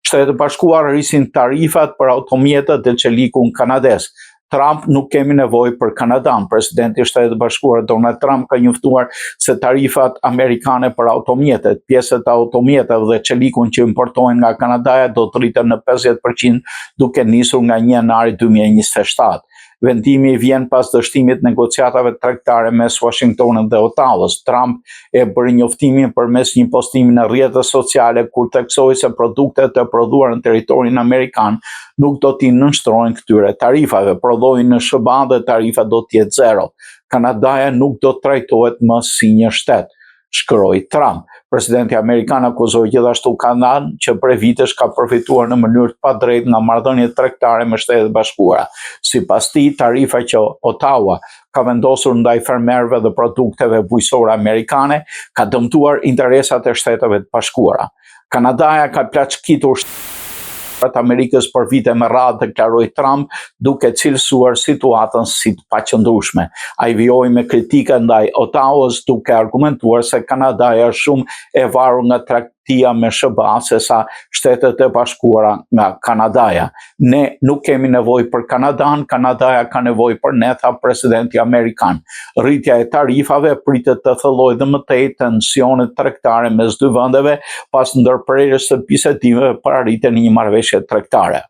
Shtetet e Bashkuara rrisin tarifat për automjetet dhe çelikun kanadez. Trump nuk kemi nevojë për Kanadan. Presidenti i Shteteve të Bashkuara Donald Trump ka njoftuar se tarifat amerikane për automjetet, pjesët e automjeteve dhe çelikun që importohen nga Kanadaja do të rriten në 50% duke nisur nga 1 janari 2027. Vendimi vjen pas dështimit negociatave tregtare mes Washingtonit dhe Ottawës. Trump e bëri njoftimin përmes një postimi në rrjetet sociale ku theksoi se produktet e prodhuara në territorin amerikan nuk do t'i nënshtrohen këtyre tarifave. Prodhoi në SHBA dhe tarifa do të jetë zero. Kanadaja nuk do të trajtohet më si një shtet shkroi Trump. Presidenti amerikan akuzoi gjithashtu Kanadan që prej vitesh ka përfituar në mënyrë të padrejtë nga marrëdhëniet tregtare me Shtetet e Bashkuara. Sipas tij, tarifa që Ottawa ka vendosur ndaj fermerëve dhe produkteve bujqësore amerikane ka dëmtuar interesat e Shteteve të Bashkuara. Kanadaja ka plaçkitur të Amerikës për vite me radhë, deklaroi Trump, duke cilësuar situatën si të paqëndrueshme. Ai vijoi me kritika ndaj Ottawës, duke argumentuar se Kanadaja është shumë e varur nga tregtia me SHBA se sa Shtetet e Bashkuara nga Kanadaja. Ne nuk kemi nevojë për Kanadan, Kanadaja ka nevojë për ne, tha presidenti amerikan. Rritja e tarifave pritet të thellojë dhe më tej tensionet tregtare mes dy vendeve pas ndërprerjes së bisedimeve për arritjen e një marrëveshje tregtare.